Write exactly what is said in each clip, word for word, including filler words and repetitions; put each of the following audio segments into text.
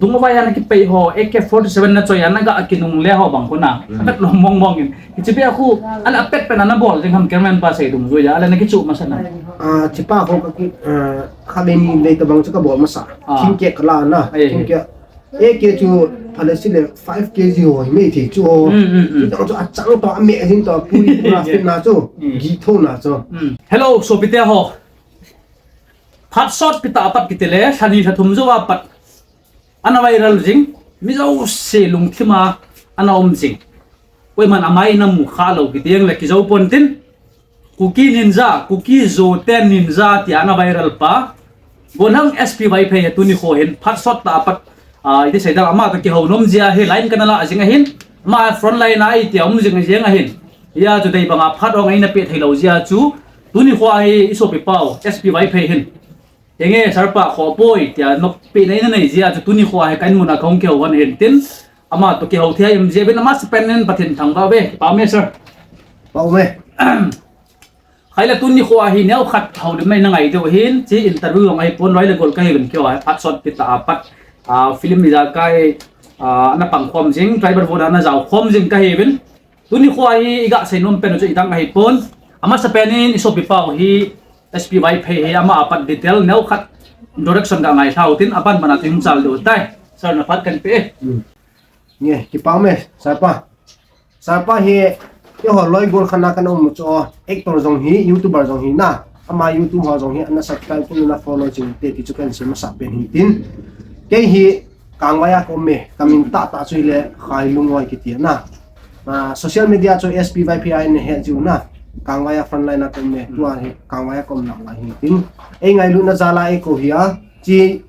Tung vai ana kipei ho, A K forty-seven na choi ana ga kinungle ho bang khu na. Mm. Apet lom mong mong in. Kichi pe khu, ana apet pen ana bol jing ham cameraman pa sei dungjui a, ala na kichu masa na. Ah, chipa khu ka ki, ah, kha be ni le ka bang chu ka bol masa. Ah. Thingkeh ka la na. Eh, eh. Thingkeh. A K chu phalasi le five K G ho hi mei thei chu ho. Mm, mm, mm. Chu chu achang to, ameh jing to, pui pura fit na chu. Mm. Gi tho na chu. Mm. Hello, sopite ho. Phat sot pi tah a pat kiti le, lha ni lha thum jou a pat ana viral jing, mi jouse lungthim a ana um jing. Koiman amai na mu kha lou kiti jeng le kijou pon tin. Kuki Ninja, Kuki Zo te Ninja tia ana viral pa. Golhang S P Vaiphei hi tuni kho hin phat sot tah a pat, ah, iti sei dam, ama toh kihou nom jeh a hi line kana la jing ahin. Ama front line a iti a um jing jeng ahin. Hia chu dei banga phat ong eina pe thei lou jeh a chu tuni kho a hi i sopi pau S P Vaiphei hin. Henge, sir pa, kho poi, tia nop pe nei na nei jeh a chu tuni kho a hi kan mun a kong keu wan hin tin. Ama toh kihou thei a um jeh a vin ama si pen nen Pathen thangvah uve. Pau me, sir. Pau me. Khai le tuni kho a hi neo khat houlim nei na ngai diu hin, chi interview jong ahi pon, loi le gol ka hi vin kio a, phat sot pi tah a pat, ah, film ijakai, ah, ana pang khom jing, driver voda ana jao khom jing ka hi vin. Tuni kho a hi i ga sei nom pen u chu i dang ahi pon. Amasa pen in i sopi pau hi S P Vaiphei hi ama a pat detail neo khat introduction ga ngai lhau tin aban ban a tin chal diu tai. Sir na phat kan pe. Hmm. Nge, kipau me, sir pa. Sir pa hi, keiho loi gol khat na kan um chu actor jong hi, YouTuber jong hi na. Ama YouTube ho jong hi, ana subscribe, ana follow jing te ti chu kan sei masa pen hin tin. Kei hi, Kangvai a ka um e, ka min tah tah chu hile Khailungoi kiti na. Ah, social media chu S P Vaiphei a in he jiu na. Kangvai a frontline a ka um e, tua hi Kangvai a ka um lang lai hi tin. Ei ngailutna jal a ei kou hi a, chi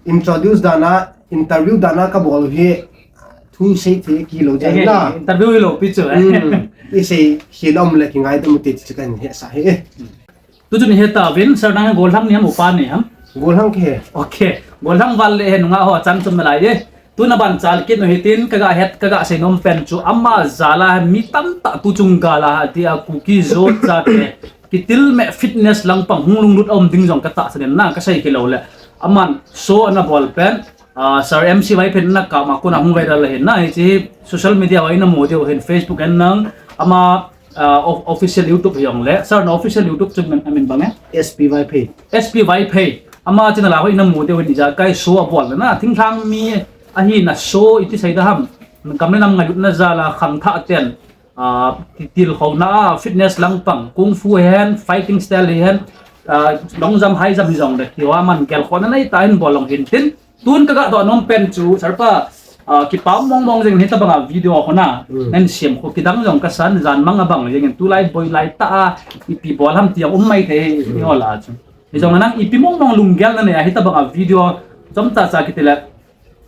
introduce dan a, interview dan a ka bol hi, thu sei thei kilo jeng na. Interview hi lou pi chu, eh. Hmm. I sei hi lom le kingaidam u te ti chu kan he sa hi. Tuchun he ta vin, sir nang Golhang ni ham upa ni ham? Golhang ke. Okay. Golhang val le he nunga ho chan chom nalai e. Tuna ban chal kit nu hitin, ka ga het, ka ga sei nom pen chu ama jal a mi tamtah tuchung gal a tia Kuki Zo chate kitil me fitness lang pang hung lunglut a um ding jong ka tahsan in na ka sei kilo le. Aman show ana bol pen, ah, Sir M C Vaiphei na ka ma kuna hung viral le hin na hi chi social media vai na mo deu hin Facebook en nang ama ah, of-, official YouTube hi jong le. Sir, na official YouTube chu min, amin bang e? S P Vaiphei. S P Vaiphei. Ama channel a hoi na mu deu hin ijakai show a bol na. Thinglhang mi ahi na show iti sei da ham. Gam le nam ngailutna jal a khangthah ten. Ah, ti-, tilkhouna a, fitness lang pang, kung fu hen, fighting style hi hen, ah, long jump, high jump hi jong le. Ti ho a man gelkhohna nei tah in bol long hin tin. Tun ka ga doh nom pen chu, sir pa, ah, kipah mong mong jeng hitabang a video khu na, hmm, nan siam khu kidang jong ka san, jan mang abang jeng in tulai boi lai tah a, ipi bol ham ti jong um mai thei, hmm, hi ho la chu. Hi jong nang ipi mong mong lunggel na nei a hitabang a video, chomcha cha kiti le,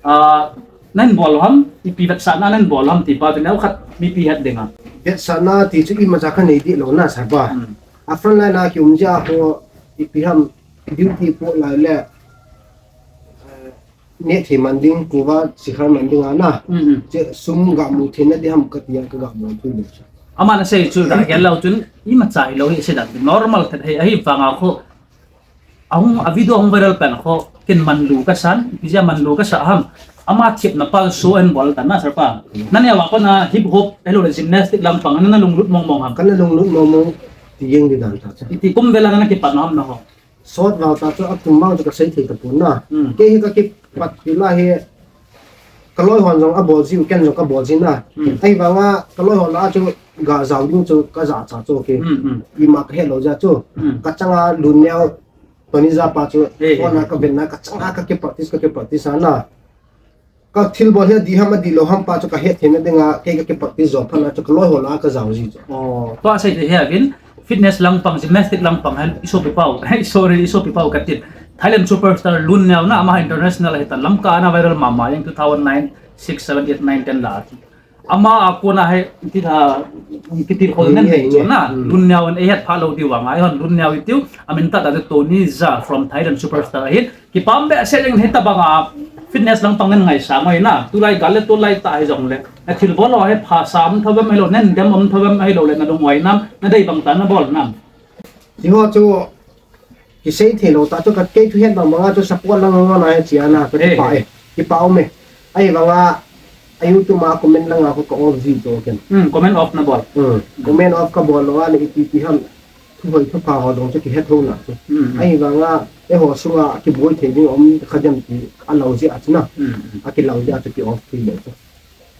ah, nan bol ham, ipi vetsahna nan bol ham ti pa chu neo khat mipi het ding a. Vetsahna ti chu imacha ka nei dih lou na, sir pa. Hmm. A front line a ki um jia ho, ipi ham, duty po lai le, eh, neh thei man ding, kuva sikhar man ding a na. Mm, mm. Che sum ga mu thei na ding ham ka ti a ka ga mu thei ding. Aman asei chu ga gel lou chun imacha hilou hi sei dan normal thet hi ahi vang a khu. Ahung a video hung viral pen khu ken manlu ka san, ipi jeh a manlu ka sa ham. Ama thepna pa show and bol ta na sir pa. Mm. Na neo a kona hip hop, hello le gymnastic lang pang na na lunglut mong mong ham. Ka na lunglut mong mong ti jeng ding dan ta cha. Iti kum vel a na kipat na ham na ho. Sot val ta chu a kum vang chu ka sei thei ta pon na. Hmm. Kei hi ka kipat pi la hi ka loi hon jong a bol ji u, ken jong ka bol ji na. Hmm. Ahivang a ka loi hon la chu ga jao ding chu ka ja cha chu kei. Hmm, hmm. Ima ka het lou jeh chu. Hmm. Ka chang a Lun Neo Tony Japa chu, eh, eh, hon a ka ven na ka chang a ka ki practice, ka ki practice a na. Ka thil bol hi adih ham adih lou ham pa chu ka het theina ding a, kei ka ki practice jo phat na chu ka loi hon la ka jao ji chu. Oh, tua sei thei hi a vin, fitness lang pang, gymnastic lang pang hen, i sopi pau, sorry, i sopi pau ka tin. Thailand superstar Lun Neo na ama international hi ta Lamka ana viral mama jeng two thousand nine, six, seven, eight, nine, ten la. Ama a kona hi, ti tha, kiti khol nen nei chu na, hmm, Lun Neo in ei het pha lou diu vang a, ei hon Lun Neo i tiu, amin tah tah chu Tony Jaa from Thailand superstar ahin, Kipah behseh jeng hitabang a fitness lang pang nen ngaisang u ahi na. Tulai gal le tulai tah hi jong le. Na thil bol ho hi phasam thovem ahilou, na indem um thovem ahilou le, na lungngai nam, na dei bang tah na bol nam. Ti ho chu kisei thei lou tah chu ka kei thu het bang bang a chu support lang ngai na hi chia na ka, eh, kipah e. Kipa um e. Ahivanga, a YouTube a comment langa khu ka off ji to ken. Hmm, comment off na bol. Hmm. Comment off ka bol lou a le ipi ti ham. Thu hoi thu pha ho jong chu kihe tho na chu. Hmm, hmm. Ahivanga, eiho sunga kiboi thei ding um kha diam ti a lou ji a chu na. Hmm, hmm. A kilou ji a chu ki off thei le chu.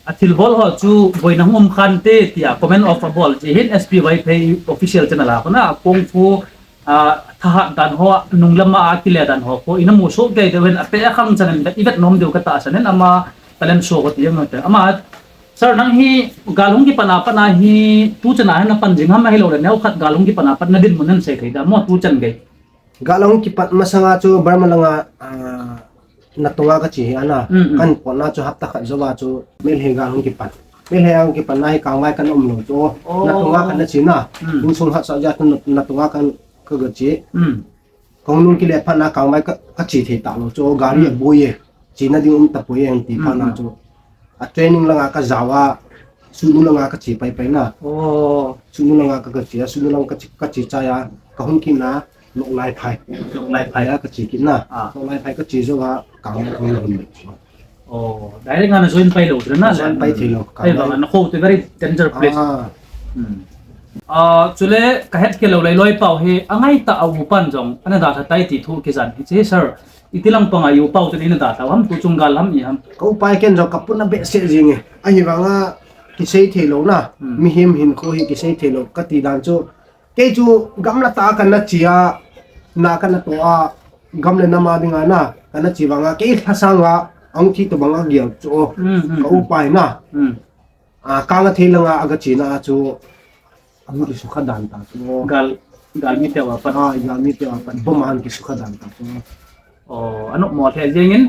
A thilbol ho chu boina hung um khan te tia comment off a bol ji hin S P Vaiphei official channel a khu na kung fu, a, thahat dan ho, nung lama a kile dan ho khu ina mu soh kei deu hin a pe a khang chan in i vet nom deu ka tahsan in ama talent show ko ti jong te. Ama, sir, nang hi gal hung kipan a pat na hi tu chan a hin na pan jing ham ahilou le neo khat gal hung kipan a pat na dinmun nan sei thei da mo tu chan gei. Gal hung kipat masanga chu Burma langa, ah, natunga ka che hi ana. Mm, mm. Kan pona chu hapta khat jouva chu Meitei gal hung kipan. Meitei hung kipan na hi kangvai kan um lou chu. Oh. Natunga kan na che na. Mm. Insung hahsa jeh a chu nat-, natunga kan ka ga che. Mm. Kong nung kile phat na kangvai ka, ka che thei ta lou chu. Gari a boi e. Chena ding um tapoi e ti phat na chu. A training langa ka jao a, Sugnu langa ka che pai pai na. Oh. Sugnu langa ka, ka che a, Sugnu lang ka che, ka che chai a, ka hung kit na, Lawngtlai phai. Lawngtlai phai. A ka che kit na. Ah. Lawngtlai phai ka che jou a, kang na kang na hun le. Oh, direct nga na join pai lou, na? Join pai thei lou, kang na. Ai, ba, na kho te very danger place. Ah. Hmm. Ah, chule ka het kei lou lai loi pau hi, angai ta a u pan jong, ana dalha tai ti thu kijan. Hiche hi, sir, iti lang panga u pau chun ina dalha u ham, tu chung gal ham i ham. Ka upa ken jong ka puna behseh jing e. Ahivanga kisei thei lou na. Hmm. Mihem hinkho hi kisei thei lou. Ka ti dan chu, kei chu gamla tah a ka na che a, na ka na to a, gam le nam a dinga na, ka na che vanga, kei lhasang a, ahung thi tobang a gel chu. Hmm, hmm, ka upa hi na. Hmm. Ah, kang a thei langa a ka che na a chu, ahung kisukha dan ta chu. Gal, galmi teu a pat. Ah, galmi teu a pat. Bom a hung kisukha dan ta chu. Oh, anop mo the jeng in.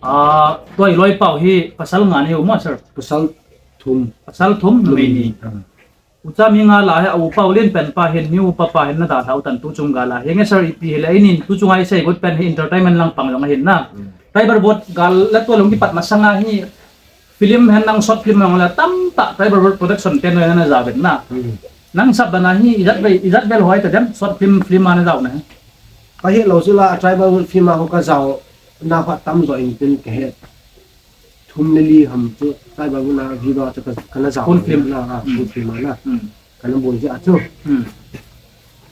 Ah, tua i loi pau hi pasal nga nei u mo, sir? Pasal thum. Pasal thum, numei ni. Ah. U cha mi nga la hi, a u pau len pen pa hin, ni u pa pa hin na dalha u tan tu chung gal a. Hi nge, sir, ipi hi le, i nin tu chung a i sei got pen hi entertainment lang pang jong ahin na. Hmm. Tribal vote gal la tua lung kipat masanga hi, film hen lang short film lang la tam ta Tribal World Production ten na na jao vet na. Hmm. Nang sap bana hi ijat vel, ijat vel hoi ta dem short film, film a na jao na hi. Ka het lou chu la Tribal World film a ho ka jao na kha tam jo in tin ka het. Thum le li ham chu Tribal World a video chu ka, ka na jao. Full film. Na, ah, hmm, full film a na. Hmm. Ka na bol ji a chu. Hmm.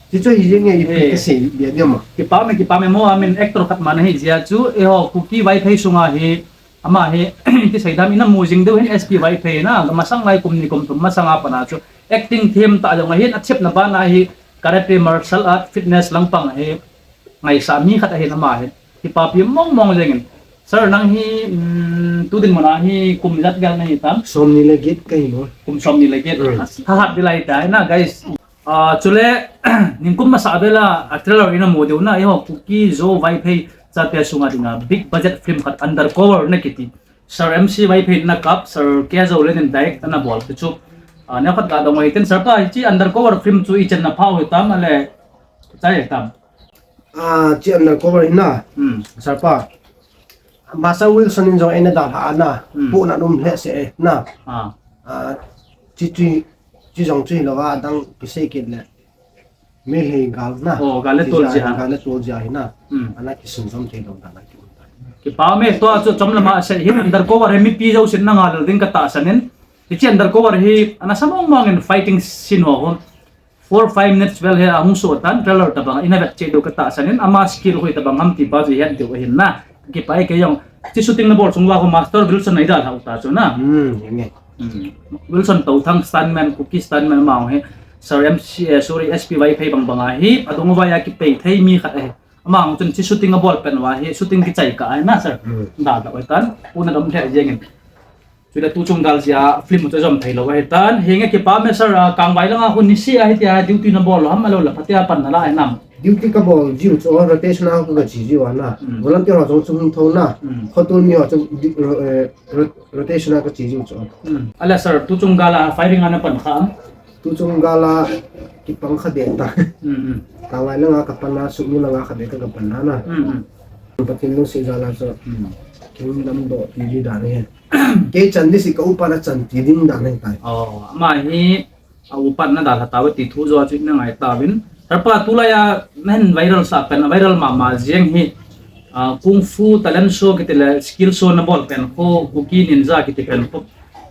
Ti chu hi jeng e, ipi ka sei bia dia ma. Kipa me, kipa me mo, a min actor khat ma na hi jia chu, eiho Kuki Vaiphei sunga hi, ama hi, ti sei dam ina mu jing deu hin S P Vaiphei na, masang lai kum ni kum thum masang a pat na chu. Acting them ta jong ahin, a thep na bana hi, karate, martial art, fitness lang pang hi, ngaisah mi khat ahin ama hi. Kipapi mong mong jeng in. Sir, nang hi, mm, tu dinmun a hi kum ijat gal na hi tam? Som ni le get ka hi mo. Kum som ni le get. Mm. Thahat di lai ta na, guys. Ah, chule, ningkum masa vel a, a trailer ina mu diu na, eiho Kuki Zo Vaiphei chate sunga dinga big budget film khat Undercover na kiti. Sir M C Vaiphei na kap, Sir K Zo le nin direct ana bol chu. Ah, neo khat ka dong oi ten, sir pa, hiche Undercover film chu ichan na phau hi tam ale, chai tam. Ah, hiche Undercover hi na. Hmm. Sir pa. Master Wilson in jong eina dalha na. Hmm. Pu na um lheh seh e na. Ah. Ah, hiche chu, hiche jong chu hilou a, adang kisei kit le. Meitei gal na. Oh, gal le tol jia. Gal le tol jia hi na. Hmm. Ana kisun jom thei lou dan a ki um tai. Kipa me, tua chu chom lama sei hi Undercover hi mipi jousen na ngai lou ding ka tahsan in. Hiche Undercover hi ana sa mong mong in fighting scene ho ho. Four, five minutes vel hi ahung so tan, trailer tabang ina vet cheh diu ka tahsan in, ama skill hoi tabang ham ti pa chu i het diu ahin na. Kipa e kei jong. Hiche shooting na bol chung uva khu Master Wilson na i dalha u ta chu na. Hmm, enge. Hmm. Wilson Touthang stuntman, Kuki stuntman ama hi. Sir M C, eh, sorry, S P Vaiphei bang bang a hi. Adung uva a kipei thei mi khat ahi. Ama chun hiche shooting a bol pen uva hi. Shooting kichai kah ahi na, sir. Hmm. Dalha u tan. Pu na dom thei jeng in. Chule tu chung gal jia film chu jom thei lou ahi tan. Henge kipa me sir, a, kangvai langa khu niseh a hitia duty na bol lou ham, ahilou le phatea pan na la ahi nam? Duty ka bol jiu chu rotation a ka che jiu ana. Hmm. Volunteer ho jong chu hung tho na. Hmm. Khotul mi ho chu di-, ro-, eh, ro-, rotation a ka che jiu chu. Hmm. Ale sir, tu chung gal a firing a na pan kha am? Tu chung gal a kipang kha deh ta. Hmm, hmm. Kangvai langa ka pan a, Sugnu langa kha deh ta ka pan a na. Hmm, hmm. Pathen lungset jal a chu. Hmm. Kingdom doh ti di dan ahi. Kei chan di si ka upa na chan ti ding dan ahi tai. Oh, ama hi a upa na dalha tauve ti thu jo chu ina ngai tauvin. Sir pa tulai a na hin viral sa pen, viral mama jeng hi. Ah, kung fu talent show kiti le skill show na bol pen kho, Kuki Ninja kiti pen kho.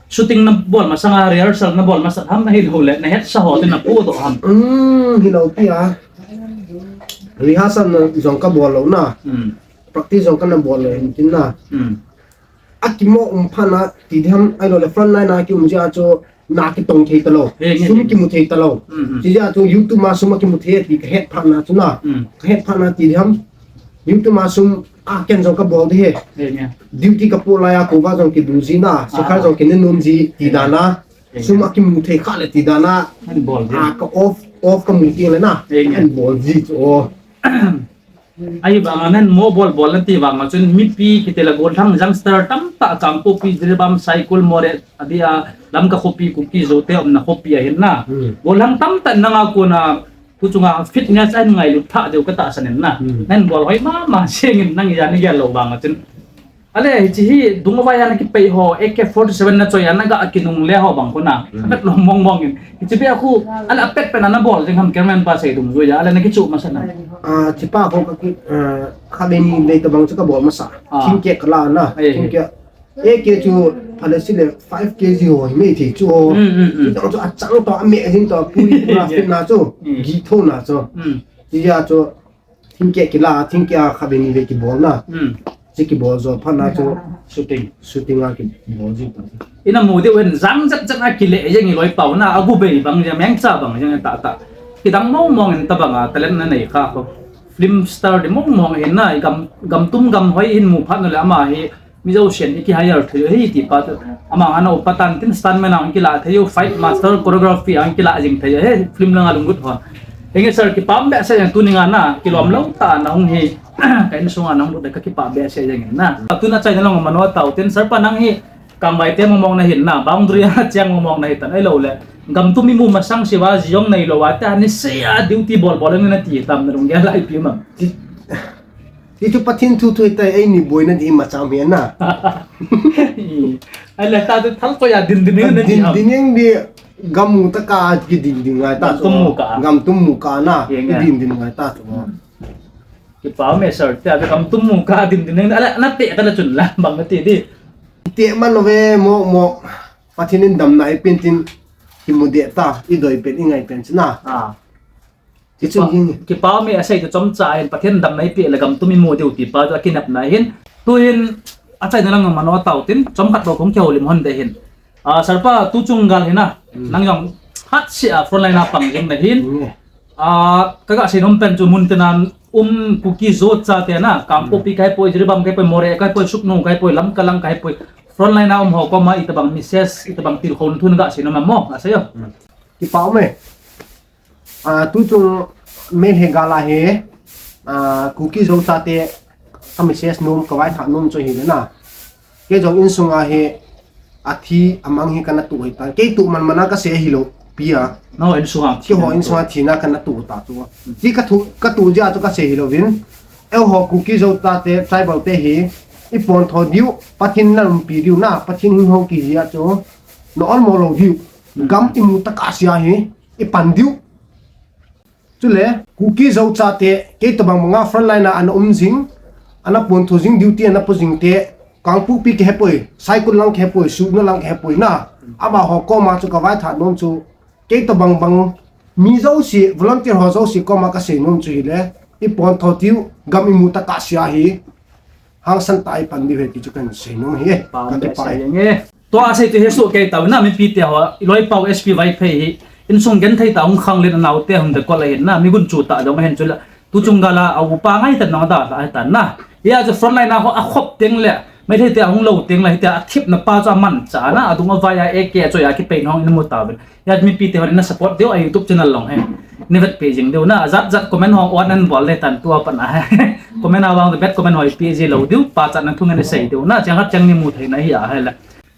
Shooting na bol masang a, rehearsal na bol masat ham, ahilou le na hetsa ho te na podoh ham? Hmm, hilou pi a. Rehearsal na jong ka bol lou na. Hmm. Practice jong ka na bol lou hin tin na. Hmm. Akimo um phat na ti diham, ahilou le front line a ki um jia chu na kitong thei talou. He, he, sum he. Kimu thei talou. Hmm, hmm. Ti jia chu YouTube ma sum kimu thei ti ka het phat na chu na. Hmm. Ka het phat na ti diham. YouTube ma sum a ken jong ka bol di he. He, he. Duty ka po lai a kova jong kidu ji na, Sekhar jong kine nom ji ti dan a. He, he. Sum kimu thei kha le ti dan a. An bol di. A ka off, off ka mu ti le na. He, he. An bol ji chu o. Ahivang a nen mo bol bol na ti vang a chun mipi kiti le gollhang youngster tamtah Kangpokpi, Jiribam, Saikul, Moreh, adia Lamka khopi Kuki Zo te umna khopi ahin na. Hmm. Gollhang tamtah nanga kona tu chunga fitness an ngailut thah deu ka tahsan in na. Hmm. Nen bol hoi mama seng in nang ija ni gel lou vang a chun. Ale, hiche hi, dung a vai a na kipei ho, A K forty-seven na choi a na ga kinungle ho bang kho na. Hmm. Apet lou mong mong in. Hiche bia khu, ale apet pen a na bol jing ham cameraman pa sei dungjuia, ale na kichu masa na. Ah, hiche pa kho ka ki, ah, kha be ni le tabang chu ka bol masa. Ah. Thingkeh ka la na. Eh, eh. Thingkeh. A K chu, phale sile five K G ho hi mei thei chu ho. Hmm, hmm, hmm. Chu tang chu achang to, ameh jing to, pui pura fit na chu. Hmm. Gi tho na chu. Hmm. Ti ja chu, Thingkeh kila, thingkeh a kha be ni be kibol na. Hmm. Hiche kibol jou phat na chu shooting. Shooting a kibol ji ta. Ina mu diu hin jang jat jat a kile jeng i loi pau na, agu bei bang jeng, mengcha bang jeng ta ta. Kidang mong mong in tabang a, talent na nei kha kho. Film star di mong mong in na, i gam, gam tum gam hoi hin mu phat na le ama hi, mi jousen i ki hire thei u ahi ti pa chu. Amang ana upa tan tin stuntman ang kila thei u, fight master, choreography ang kila jing thei u ahi, film lang a lunglut ho. Henge sir, kipah behseh jeng tuni nga na, kilom lou tah a na hung hi, ka insung a na hung lut ka kipah behseh jeng na. Tuna chaina lang mano tau tin sir pa nang hi, kangvai te mong mong na hin na, boundary a cheng mong mong na hi tan, ahilou le. Gam tum i mu masang siva, jong nei lou a, ta ni se a, duty bol bol na ti tam na lung gel lai pi ma. Ti chu Pathen thu thu tai, eini boina di imacha um hi na. Ai le ta tu thal ko ya din din na din din di gam mu ta ka ki din din ngai ta. Gam tum mu ka. Gam tum mu ka na. Ki din din ngai ta tu. Kipah me sir, te a gam tum mu ka din din na, ala na te ta la chun la bang na ti di. Te man ve mo mo. Pathen in damna i pen tin ki mu de ta, i doi pen i ngai pen china. Ah. Kipa, kipa mi asei tu chomcha hin Pathen damna i pe le gam tum i mu diu ti pa tu a kinepna hin. Tu hin achaina lang mano tau tin chomkhat bou kong kihoulim hon de hin. Ah, sir pa tu chung gal hina. Hmm. Nang jong hat si a front line a pang jing na hin. Hmm. Ah, kaga sei nom pen chu mun tena um Kuki Zo chate na, Kangpokpi kahi poi, Jiribam kahi poi, Moreh kahi poi, Sugnu kahi poi, Lamka lang kahi poi. Front line a um ho koma itabang message, itabang tilkhou thu naga sei nom mo, asei o. Hmm. Kipa me. Ah, tu chung Meitei gal a hi, ah, Kuki Zo chate ka message nom, ka vaithah nom chu hi le na. Kei jong insung a hi athi amang hi kana tu hi ta. Kei tu man man a ka sei hilou pi a. No, insung a. Kei ho insung a thina kana tu ta chu. Ti ka tu, ka tu jia chu ka sei hilou vin. Eiho Kuki Zo chate tribal te hi i pon tho diu, Pathen na umpi diu na, Pathen hin ho ki jia chu. Na ol mo lou diu. Gam i mu ta ka sia hi i pan diu. Chule, Kuki Zo chate, kei tabang banga front line a ana um jing, ana pon tho jing, duty ana po jing te, Kangpokpi kahe poi, Saikul lang kahe poi, Sugnu lang kahe poi na. Amaho koma chu ka vaithah nom chu, kei tabang bang, mi jouse, volunteer ho jouse koma ka sei nom chu hi le, i pon tho diu, gam i mu ta ka sia hi, hangsan tah a i pan diu ahi ti chu kahin sei nom ahi. Pam ka be kipah sei e. Jeng e. Tua sei tu hi su kei tau na mipi te ho, i loi pau S P Vaiphei hi, insung genthei tah a hung khang le nau te hung de kol ahin na, mi gunchu tah jong ahin chu la. Tu chung gal a, a upa ngai ta nong da la ta na. Hia chu front line a ho a khop teng le, Meitei te a hung lou teng le, hiti a thipna pa chu aman cha na, adung a vai a A K a choi a kipei nong in mu ta ven. Hia mipi te hon na support diu a YouTube channel long he. Ni vet pe jing diu na, jat jat comment hong on an bol le tan tua pan a he. Comment a vang bad comment hoi pe ji lou diu, pachatna thu ngen sei diu na, chang hat chang ni mu thei na hi a he la.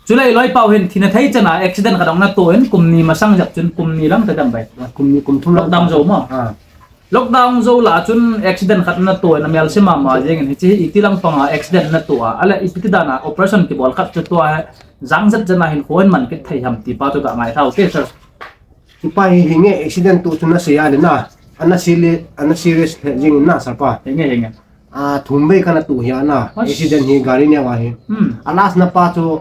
Chulai loi pau hin thina thei chan a accident khat ong na to in kum ni masang jep chun kum ni lang ta dam bai. Kum ni kum thum lang. Lockdown jou mo. Ah. Lockdown jou la chun accident khat na to in a mel se mama jeng in hichi iti lang pang a accident na to a. Ale iti dan a operation kibol khat chu to a jang jat jan a hin khon man kit thei ham ti pa chu ka ngai thau te sir. Hipa hi hinge accident tu chu na sei a le na. Ana sili, ana serious le jing na sir pa. Hinge, hinge. A, thum vei kana tuh hi ana. Accident hi gari neo a hi. Hmm. A last na pa chu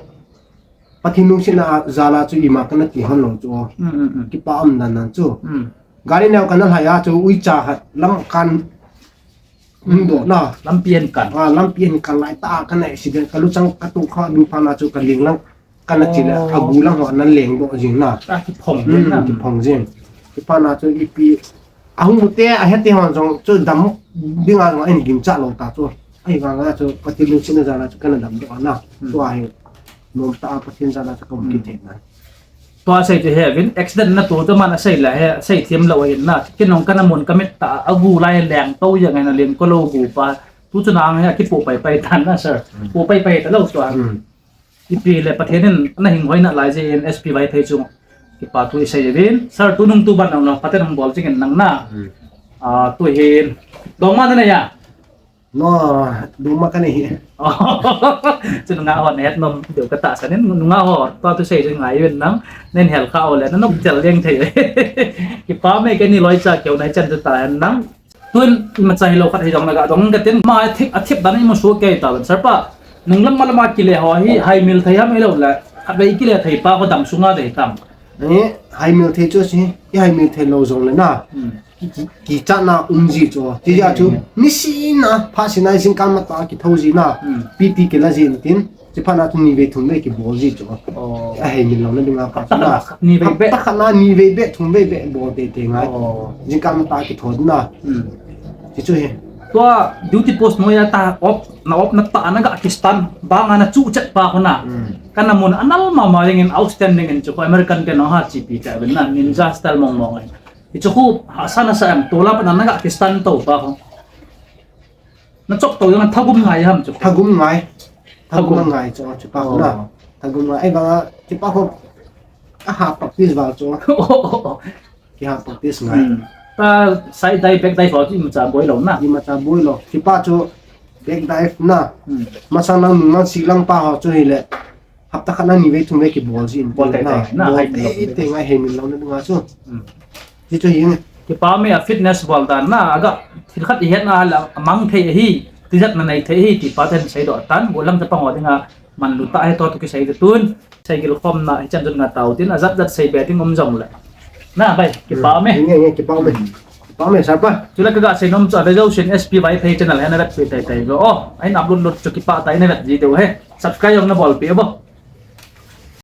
Pathen lungsetna jal a chu ima kana ti hon lou chu. Hmm, hmm, hmm. Kipa um dan dan chu. Hmm. Gari neo kana lhai a chu uicha khat lam kan hung doh na. Lampi hin kan. A, lampi hin kan lai ta kana accident ka luchang ka tuh kha ding phat na chu ka ling lang kana ti le, oh, a gu lang ho ana leng doh jing na. A kiphong jing na. Hmm, kiphong jing. Kipana chu ipi, ahung u te, ahe te hon jong chu dam ding a jong ahin ginchat lou ta chu. Ahivang a chu Pathen lungsetna jal a chu kana dam doh na. Hmm. Tua hi nom tah a Pathen jal a chu ka um kit thei na. Tua sei chu he vin accident na tu chu man asei la he, sei thiam lou ahin na. Kinong kana mun ka mit ta a gu lai leng to jeng ahin a leng ko lou gu pa. Tu chu nang he kipu pai pai tan na sir. Hmm. Pu pai pai ta lou tua. Hmm. Ipi le Pathen in ana hing hoina lai jeh in S P Vaiphei chu kipa thu isei uvin. Sir, tunung tu ban nang na, Pathen hung bol jing in nang na. Hmm. A, tu hin. Dongma na na ya. No, dongma ka nei hi. Chu nunga ho na het nom deu ka tahsan in, nunga ho, tua thu sei jing ngai uvin nang, nen hel kha u le, na nok tel leng thei. Kipa me keini loi cha keu nai chan chu ta nang. Tun imacha hilou khat hijong le ga dong ka tin, ma thip, athip dan imu su kei ta ban sir pa. Nung lam ma lam a kile ho hi, haimil thei ham hilou le, khatvei kile thei pa kho dam sunga dei tam. Ni, haimil thei chu si, ihaimil thei lou jong le na. Hmm. Ki, ki, kichatna um ji chu. Ti ja chu, hmm, nisin a, phat sinai jingkah matah a kitho ji na. Hmm. P T kila ji in tin. Chuphat na chu ni vei thum vei kibol ji chu. Oh. Ahaimil louna dinga pa chu na. Ni vei beh. Hapta khat na ni vei beh, thum vei beh bol teitei ngai. Oh. Jingkah matah a kitho na. Hmm. Ti chu hi. Tua duty post noiya ta off, na off na ta na ga ki stand. Banga na chu chet pa kho na. Hmm. Kana mun anal mama jeng in outstanding in chu ko American te no ha chi pi ta ben na ninja style mong mong. Hichu khu hahsa nasa em, tola pat na ga ki stand to pa kho. Na chok to jong thagum ngai ham chu. Thagum ngai. Thagum. Thagum ngai chu, chu pa kho na. Oh. Thagum ngai. Ahivang a, chu pa kho. Aha practice val chu. Kiha practice ngai. Hmm. Ta side dive, back dive ho chu imacha boi lou na. Imacha boi lou. Chu pa chu back dive na. Hmm. Masang nang nung nang si lang pa ho chu hile. Hapta khat na ni vei thum vei kibol ji in bol te na, te na, bol hai te, te ngai haimil louna dinga chu. Hmm. Ti chu hi nge. Kipa me a fitness bol dan na, aga thil khat ihet na la mang thei hi, tijat na nei thei hi, ti pa ten sei doh tan, bu lam te pang ho dinga manlu ta hi to tu kisei te tun, sei gil khom na, hichan chun nga tau tin, ajat jat sei be ding um jong le. Na bai, kipa me. Hmm. Nge, nge, kipa me. Kipa me, sir pa. Chule kaga sei nom chu, a ve jousen S P Vaiphei channel hi na vet pi tai tai lo. Oh, ahin upload lut chu kipa tai na vet ji deu he. Subscribe jong na bol pi bo.